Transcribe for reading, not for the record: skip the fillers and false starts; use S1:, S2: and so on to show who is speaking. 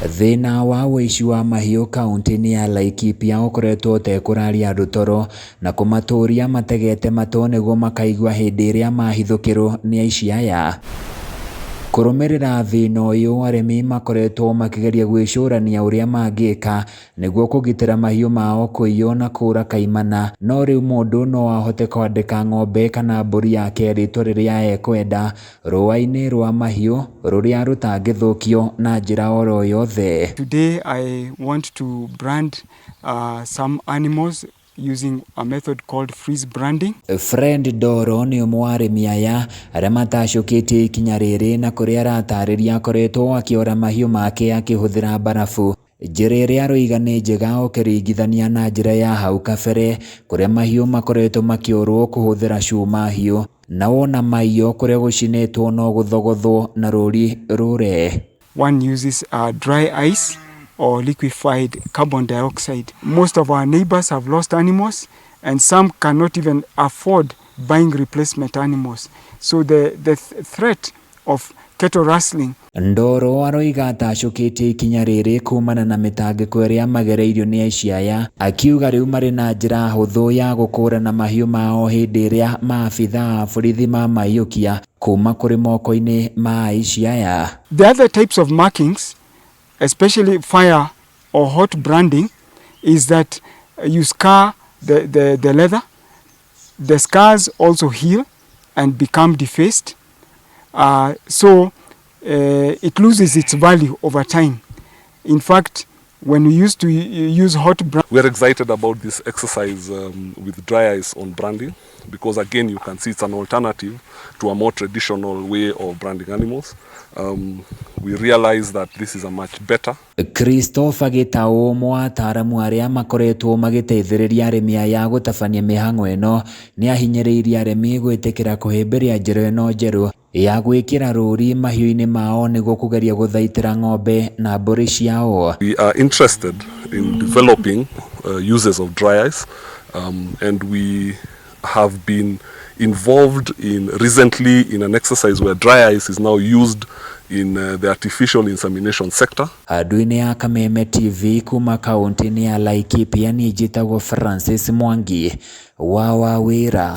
S1: Thĩna wa ũici wa mahiũ kaunti-inĩ ya Laikipia ũkoretwo ũtekũraria andũ toro na kũmatũria mategete matũ nĩguo makaigua hĩndĩ ĩrĩa mahithũkĩrwo nĩ aici aya. Kũrũmĩrĩra thĩna ũyũ, arĩmi makoretwo makĩgeria gwĩcũrania ũrĩa mangĩka nĩguo kũgitĩra mahiũ mao kũiywo na kũũra kaimana. No rĩu mũndũ no ahote kwandĩka ng'ombe kana mbũri yake rĩtwa rĩrĩa ekwenda rũa-inĩ rwa mahiũ rũrĩa rũtangĩthũkio na njĩra oro yothe.
S2: Today I want to brand some animals using a method called freeze branding.
S1: Fred Ndoro nĩ ũmwe wa arĩmi aya arĩa matacũkĩtie ikinya rĩrĩ na kũrĩa aratarĩria akoretwo akĩora mahiũ make akĩhũthĩra mbarabu. Njĩra ĩrĩa aroiga nĩ njega ũkĩringithania na njĩra ya hau kabere kũrĩa mahiũ makoretwo makĩorwo kũhũthĩra cuma hiũ na wona maiyo kũrĩa gũcinĩtwo no gũthogothwo na rũri rũre.
S2: One uses dry ice or liquefied carbon dioxide. Most of our neighbors have lost animals and some cannot even afford buying replacement animals. So the threat of cattle rustling.
S1: Ndoro aroiga atacũkĩtie ikinya rĩrĩ kumana na mĩtangĩko ĩrĩa magereirio nĩ aici aya, akiuga rĩu marĩ na njĩra hũthũ ya gũkũrana mahiũ mao hĩndĩ ĩrĩa maabithaa a borithi mamaiyũkia kuma kũrĩ moko-inĩ ma aici aya.
S2: The other types of markings, especially fire or hot branding, is that you scar the leather. The scars also heal and become defaced. So it loses its value over time. In fact, when we used to use hot brand,
S3: We are excited about this exercise with dry ice on branding because, again, you can see it's an alternative to a more traditional way of branding animals. We realize that this is a much better
S1: Christopher Gĩtaũ, ũmwe wa ataaramu arĩa makoretwo magĩteithĩrĩria arĩmi aya gũtabania mĩhang'o ĩno, nĩ ahinyĩrĩirie arĩmi gwĩtĩkĩra kũhĩmbĩria njĩra ĩno njerũ ya gwĩkĩra rũri mahiũ-inĩ mao nĩguo kũgeria gũthaitĩra ng'ombe na mbũri ciao.
S3: We are interested in developing uses of dry ice, and we have been involved in recently in an exercise where dry ice is now used in the artificial insemination sector.
S1: Handũ-inĩ ya Kameme TV kuma kaunti-inĩ ya Laikipia, niĩ njĩtagwo Francis Mwangi wa Wawĩra.